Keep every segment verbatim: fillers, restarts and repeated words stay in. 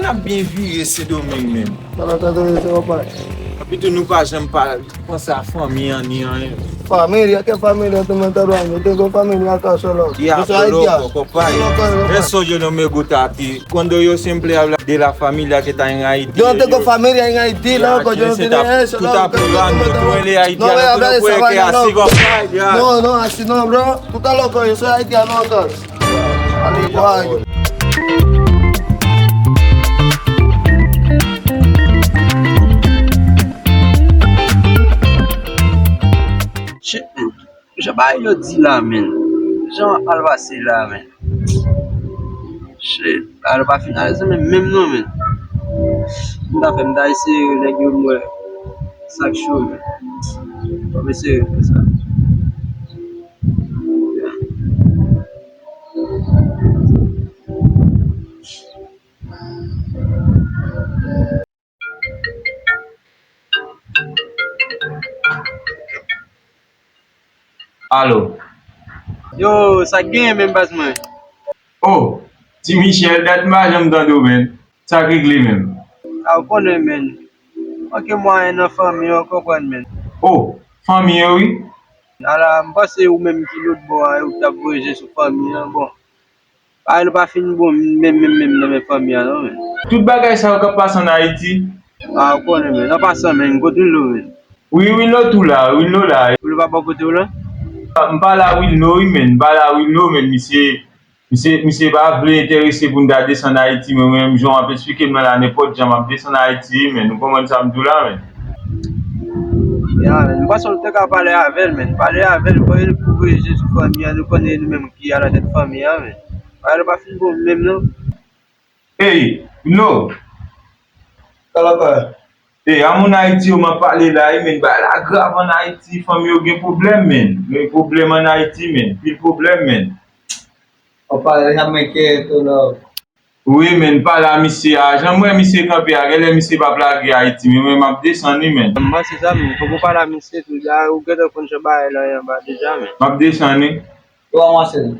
N ap byen vire Sendomeng menm. Sa va, sa va, sa va, pa. Epi tou nou pa janm pa panse a fanmi an ni anyen. Família, que família tu me estás hablando? Tengo familia acá solo. Yo soy haitiano. Diablo, loco, compadre. Eso yo no me gusta a ti. Cuando yo siempre habla de la familia que está en Haití. Yo no tengo familia en Haití, loco. Yo no tengo eso, loco. Tú estás burlando, tú eres haitiano, tú no puedes quedar así, compadre. No, no, así no, bro. Tú estás loco, yo soy haitiano, loco. Ale, guay. Shit, man. Jan bagay yo di la, man. Jan al pase la, man. Shit, bagay yo pa finalize menm, menm non, man. M ta fè, m ta eseye nèg yo, m wè sa k cho, man. Fò m eseye fè sa. Yeah. Alo. Yo, sa k genyen menm baz mwen? Oh, Ti Michel, dat m pa janm tande w, menn. Sa k regle menm? A, ou konnen, menn. Manke mwayen nan fanmi an, w konprann, menn. Oh, fanmi an, wi. Ala, m panse ou menm ki lòt bò a, ou t ap voye je sou fanmi an, bon. Bagay nou pa fin bon menm, menm, menm nan men fanmi an non, men. Tout bagay sa yo k ap pase ann Ayiti. A, ou konnen, men. An pasan, men, kote Wilno, men? Wi, Wilno tou la, Wilno la. Wilno pa bò kote w la? M pa la Wilno, wi, men. M pa la Wilno, men. Misye, misye, misye pa vle enterese pou n ta desann Ayiti, men mwen menm, jan w ap esplike m nan la, nenpòt jan m ap desann Ayiti, wi, men. Ou konprann sa m di w la, men? Ya, men. M panse w te ka pale avè l, men. Pale avè l, voye l pou voye je sou fanmi an, nou konnen nou menm ki alatèt fanmi an, men. Bagay la pa fin bon menm non. Ey, Wilno. Sa la pa? Ey, a moun Ayiti yo m ap pale la, wi, men, bagay la grav ann Ayiti, fanmi yo gen pwoblèm, men. Gen pwoblèm ann Ayiti, men. Pil pwoblèm, men. Ou pale, jan mwen kite tou la. Wi, men, pale a misye a. Jan m wè misye kanpe a, genlè misye p ap lage Ayiti, men mwen m ap desann, wi, men. M panse sa, men. Fòk ou pale a misye tou. Ya, ou gentan konn jan bagay la ye anba deja, men. M ap desann, wi. Yo ranmase l.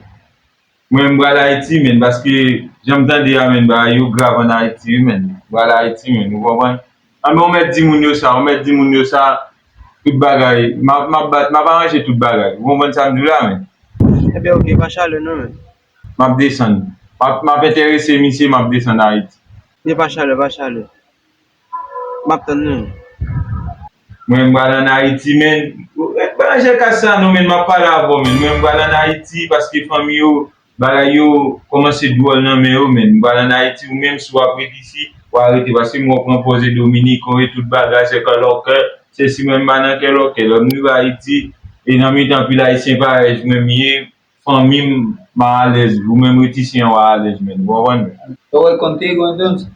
Mwen, m pral Ayiti, men, paske jan m tande a, men, bagay yo grav ann Ayiti, wi, men. M pral Ayiti, men, ou konprann? Anben, ou mèt di moun yo sa, ou mèt di moun yo sa, tout bagay, m ap, m ap bat, m ap aranje tout bagay. Ou konprann sa m di w la, men? Ebyen, oke, pa chale non, men. M ap desann. M ap, m ap enterese misye, m ap desann Ayiti. Men pa chale, pa chale. M ap tann nou. Mwen, m pral ann Ayiti, men. Ret branche kay sa non, men, m ap pale avè w, men. Mwen, m pral ann Ayiti paske fanmi yo, bagay yo kòmanse dwòl nan men yo, men. M pral ann Ayiti, ou menm, si w ap ret isi, w a rete, paske m wè w pran pòz e Dominiken, e tout bagay, se kè lòkè, se si mwen, m pa nan kè lòkè. Lè m rive Ayiti, e nan mitan pil Ayisyen parèy, mwen, m ye, fanmi m, m alèz, ou menm ret isi an, w alèz, men, ou konprann? Estoy contigo, entonces.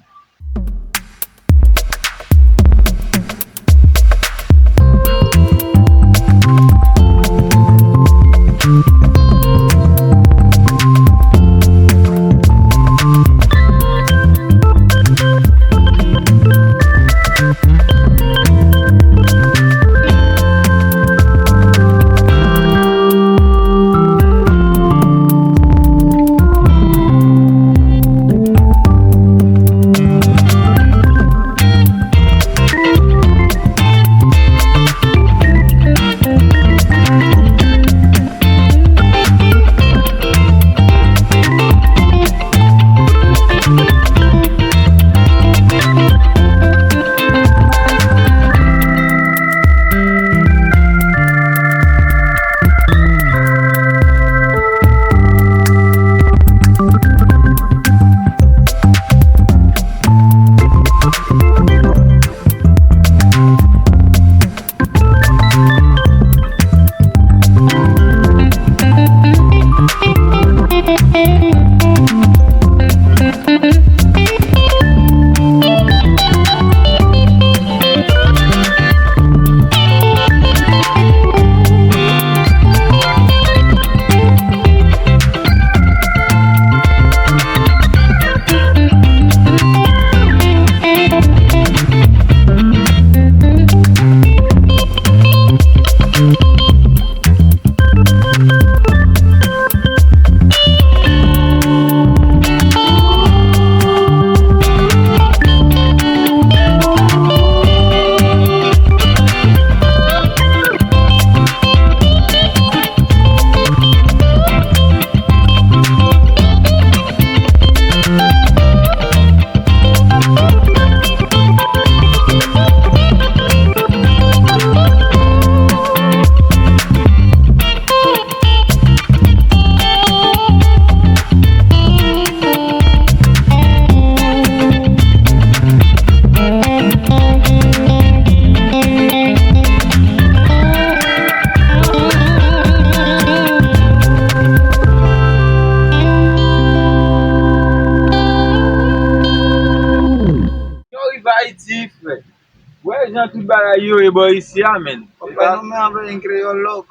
Jan tout bagay yo ye bò isi a, menn. Papa, nou men anvle en kreyòl lòk.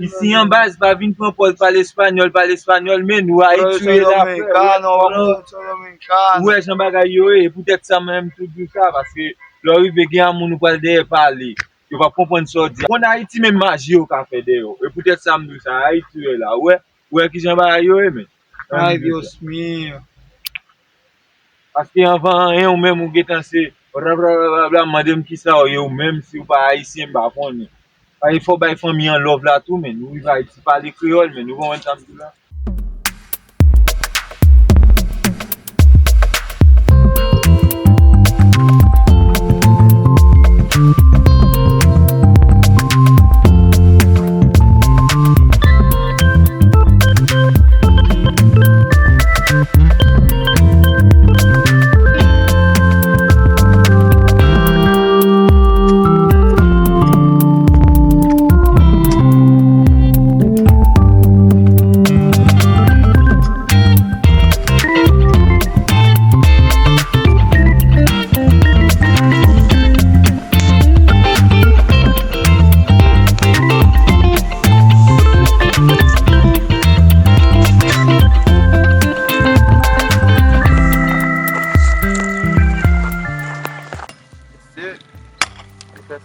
Isi an baz, pa vin pran pòz pale espanyòl, pale espanyòl, menn, ou Ayiti ou ye la, frè. Ou wè jan bagay yo ye, e poutèt sa mwen menm tou di w sa, paske lè w rive gen yon moun ou pral dèyè pale, yo p ap konprann sa w di a. Konn Ayiti menm maji yo ka fè dèyè w. E poutèt sa m di w sa, Ayiti ou ye la, ou wè, ou wè kijan bagay yo ye, menn. Ay, Dios mío. Paske anvan anyen, ou menm ou gentan se blablabla, mande m kisa w ye, ou menm si w pa ayisyen, m pa konnen. Paske fò w bay fanmi an love la tou, menn. Nou rive Ayiti, pale kreyòl, menn. Nou konprann sa m di w la?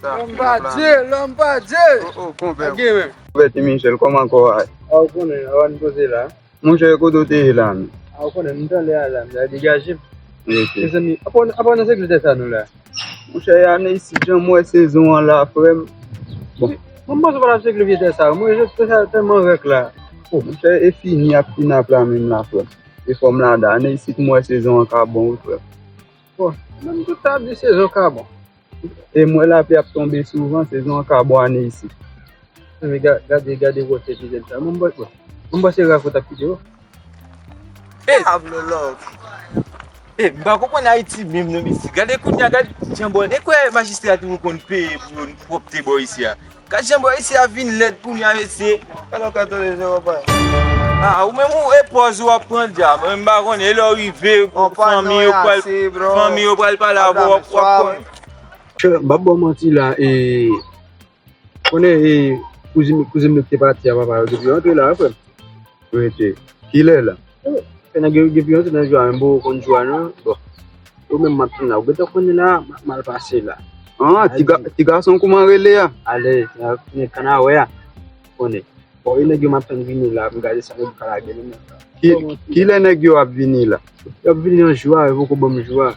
Lòm pa Dye, lòm pa Dye. Oh, oh, konpè. Konpè Ti Michel, kòman kò a? A, ou konnen, a, ann poze la. Monchè, kote w te ye la menm? A, ou konnen, m t anlè a la, m t al degaje m. Ok. Mezanmi, apa w nan sekirite sa nou la? Monchè, ane isit, jan m wè sezon an la, frè m. Bon. Mwen, m panse w pa t ap sekle vye tè sa yo. Mwen, je tè sa yo tèlman rèk la. Oh, monchè, e fini ap fini ap la menm la, frè m. E fò m lada. Ane isit, m wè sezon an ka bon, wi, frè m. Bon, menm tout sa ap di sezon ka bon. E m wè lapli ap tonbe souvan, sezon an ka bon ane isit. Men ga-, gade, gade wòtè ti jèn sa. Mwen, m panse, mwen, m panse Rafo t ap kite yo. E, Pablo Love. E, m pa konprann Ayiti menm non, mesye. Gade kounye a, gade jan bò, e kwè majistra tou konn peye pou yo pwòpte bò isi a. Gade jan bò isi a vin lèd kounye a, mesye. Alò, katòz euro pa. A, ou menm ou e pòz ou ap pran dja. Mwen m pa konnen, e lè w rive, fanmi yo pral, fanmi yo pral pale avè w, w ap, w ap konnen. M p ap ba w manti la, e, konnen, e, kouzin, kouzin m yo ki te pati a, papa yo depi yo antre la, frè m. Rete. Kilè la? Fè nèg yo, depi yo antre nan jou a, menm pou yo konn jou a, non? Bon. Ou menm m ap tann la. Ou gentan konnen la, m ap mal pase la. An, ti ga-, ti gason kòman rele a? Ale, nèg kanawè a. Konnen. Bon, e nèg yo m ap tann vini la, m gade sa nèg yo ka lage nan men. Ki, kilè nèg yo ap vini la? Y ap vini nan jou a, yo poko ban m jou a.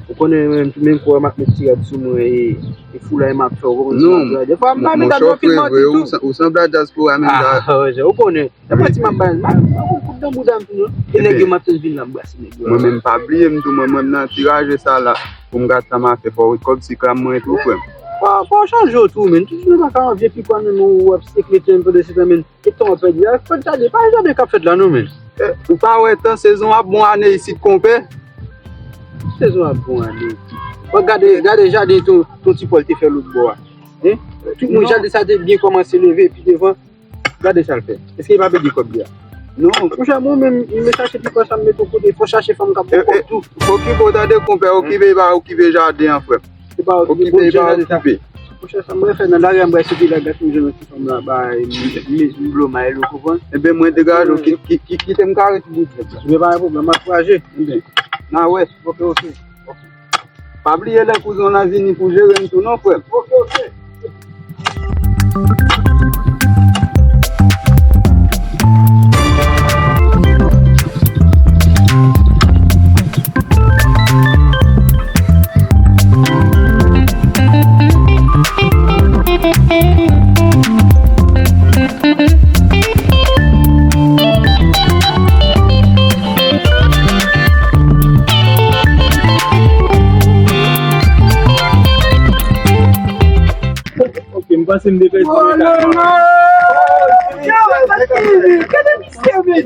Ou konnen, menm, menm kou m ap met ti rad sou mwen, e, e foulay m ap fè, ou konprann, ti rad. Defwa m pa met anpil manti tou. Ou sanble a dyaspora menm la. A, ou konnen. Se manti m ap bay, m ap, m ap kout nan bouda m tou, non. E nèg yo m ap tann vin la, m brase nèg yo. Mwen menm pa bliye m tou, mwen, mwen nan ti raje sa la. Pou m gad sa m a fè, fò w kòb si klam mwen tou, frè m. Fò, fò w chanje w tou, menn. Tout jounen pa ka yon vye pipwa menm, ou ap sekle tèm, pèdi se tan, menn. E tan w ap pèdi a, fò w gade, pa jaden k ap fèt la non, menn. E, ou pa wè tan sezon ap bon ane isit, konpè? Sezon ap bon ane isit. Fò w gade, gade jaden ton, ton ti Pòl te fè lòt bò a. Hein? Tout moun, jaden sa te byen kòmanse leve, epi devan, gade sa l fè. Èske li pa pèdi kòb li a? Non. Monchè, mwen menm, m chache pipwa sa m met yon kote, fò chache fanm k ap bon kòb tou. Okipe w tande, konpè, okipe, pa okipe jaden an, frè m. Se pa okipe, okipe, pa okipe. Monchè, sa m wè fè nan lari a, m wè se ki la gate m jwenn yon ti fanm la, bay, m, m, m blo may li, ou konprann? Enben, mwen degaje w, ki, ki, ki, kite m kare ti bout djòb la. Ebyen, pa gen pwoblèm, m ap kraje. Enben, n a wè. Ok, ok. Ok. Pa bliye lè kouzin w lan vini pou jere m tou non, frè m. Ok, ok. Ok, m panse m te pèdi mwen. Oh, non, non. Gade misye, men.